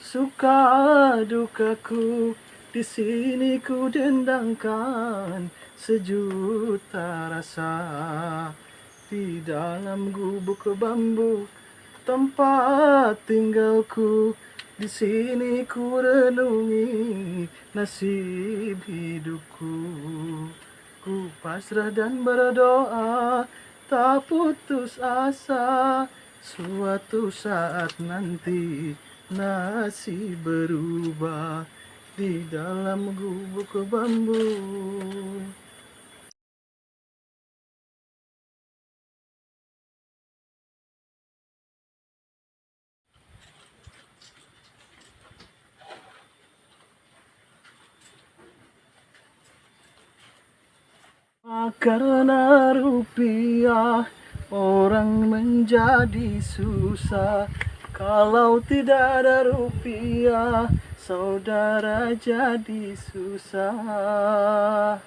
Suka dukaku di sini ku dendangkan sejuta rasa. Di dalam gubuk bambu tempat tinggalku, di sini ku renungi nasib hidupku. Ku pasrah dan berdoa tak putus asa, suatu saat nanti nasib berubah di dalam gubuk bambu. Karena rupiah orang menjadi susah. Kalau tidak ada rupiah, saudara jadi susah.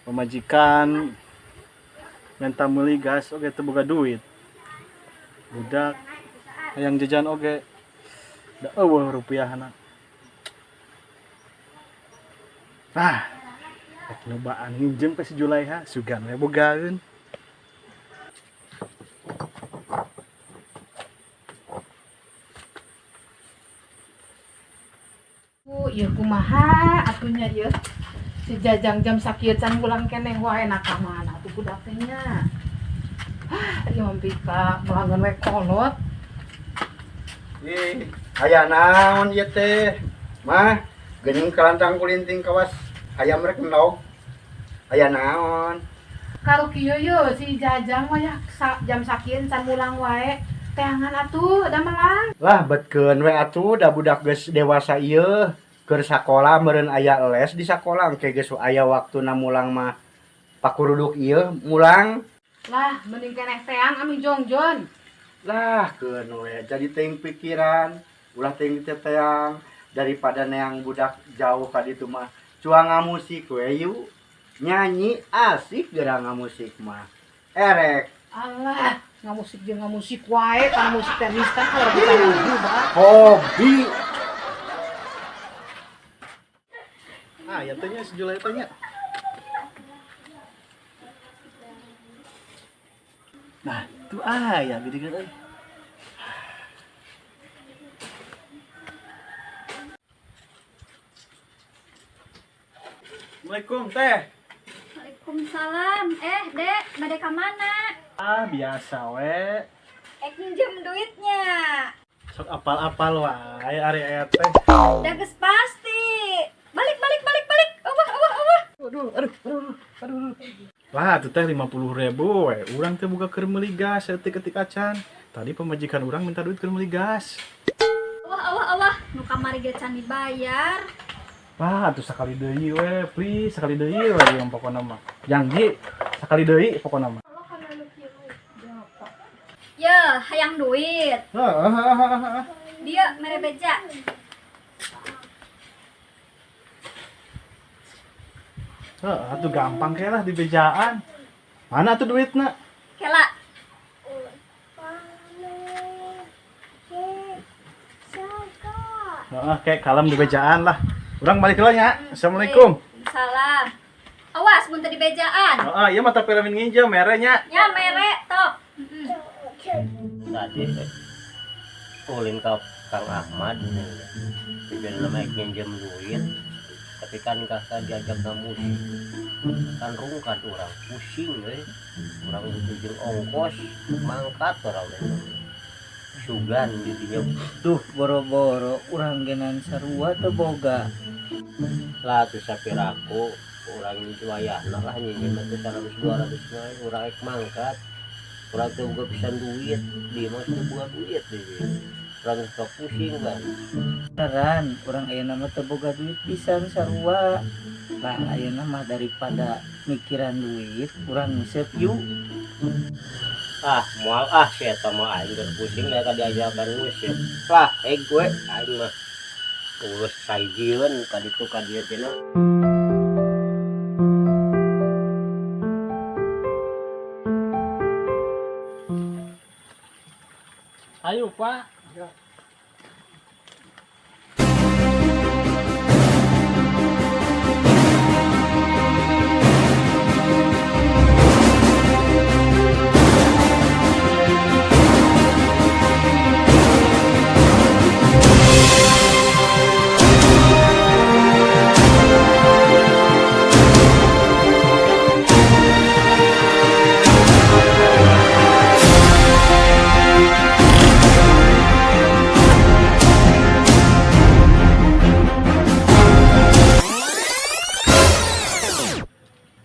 Pamajikan minta meuli gas oge teu boga duit. Budak hayang jajan oge da euweuh rupiahna. Ah, rek nyobaan nginjem ka si Julaiha, sugan we bogaeun. Ieu kumaha atuh nya ieu? Si Jajang jam sakieu can pulang keneh wae, na ka mana atuh budak teh nya? Ah, ieu mah pika melanggan we kolot. Ih, aya naon ieu teh? Mah, geuning kalantang kulinting kawas hayam rek endog. Aya naon? Kalau kieu ye si Jajang wayah jam sakieu can mulang wae. Teangan atuh da melang. Lah, betkeun we atuh, da budak geus dewasa ieu. Keur sakola meureun aya les di sakola, engke geus aya waktuna mulang mah pakuruduk ieu mulang. Lah, mending keneh teang ami jongjon. Lah, keun we jadi teuing pikiran, ulah teuing teteang daripada neang budak jauh ka ditu mah. Cuang ngamusik we yuk. Nyanyi asik geura ngamusik mah. Erek. Alah, ngamusik jeung ngamusik wae, kana musik teh nistan kalau bisa lagu, Bah. Hobi. Ah, ya teh nya si Julaiha teh nya. Nah, itu aya geuningan euy. Assalamualaikum teh. Waalaikumsalam. Eh, Dek, bade ka mana? Ah, biasa we. Ek minjem duitnya. Sok apal-apal wae ari aya teh. Da geus pasti. Balik, balik, balik, balik. Euweuh, euweuh, euweuh. Aduh, aduh, aduh, aduh. Lah, tuh teh 50.000 we. Urang teh boga keur meuli gas saeutik-eutik acan. Tadi pamajikan urang minta duit keur meuli gas. Euweuh, euweuh, euweuh. Nu kamari ge can dibayar. Wah, atuh sakali deui we, please, sakali deui we yang pokona mah. Janji sakali deui pokona mah. Ye, hayang duit. Heeh. Dia mere beja. Heeh, atuh gampang ke lah di bejaan. Mana tuh duitna? Kela. Heeh, kayak kalem di bejaan lah. Urang balik heula nya. Assalamualaikum. Salam. Awas mun teu di bejaan. Heeh, ieu mah tapi lamun nginjem mere nya. Ya mere top. Tadi ulin ka Kang Ahmad nih. Biar nama nginjem duit, tapi kan kakak diajak musik kan rungkad orang pusing we. Orang butuh jeung ongkos mangkat orang itu sugan jadinya. Duh, boro-boro urang genan sarua teu boga. Lah tuh sapiraku orang itu wayahna lah nyinjem teh 100 200 mah urang ek mangkat, urang teu boga pisan duit, di mah teu boga duit di urang sok pusing kan. Beneran urang ayeuna mah teu boga duit pisan sarua. Lah, ayeuna mah daripada mikiran duit urang nguseup yuk. Ah, moal ah, si eta mah aing keur pusing ya tadi diajakan nguseup. Lah, gue aing mah urus saijieun ka ditu ka dieu cenah. Ayo, Pak.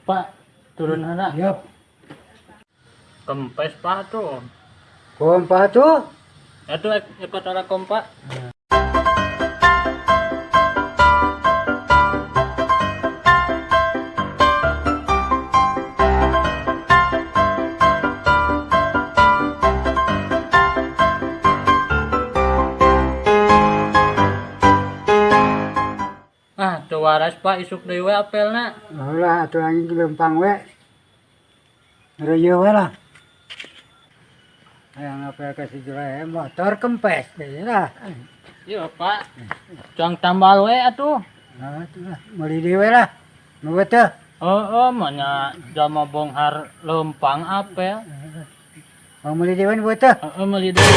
Pak, turun heula. Yap. Kempes, Pak, tuh. Kompa tuh. Atuh ikut orang kompa. Ah, teu waras, Pak, isuk deui we apelna. Ulah atuh anjing lempang we. Reuyeum we lah. Hayang apel ka si Julae motor kempes deui lah. Iya, Pak. Cuang tambal we atuh. Nah, atuh lah meuli deui we lah. Nu teh. Oh, mana jama bonghar lempang apel. Mau meuli deui nu teh. Heeh, meuli deui.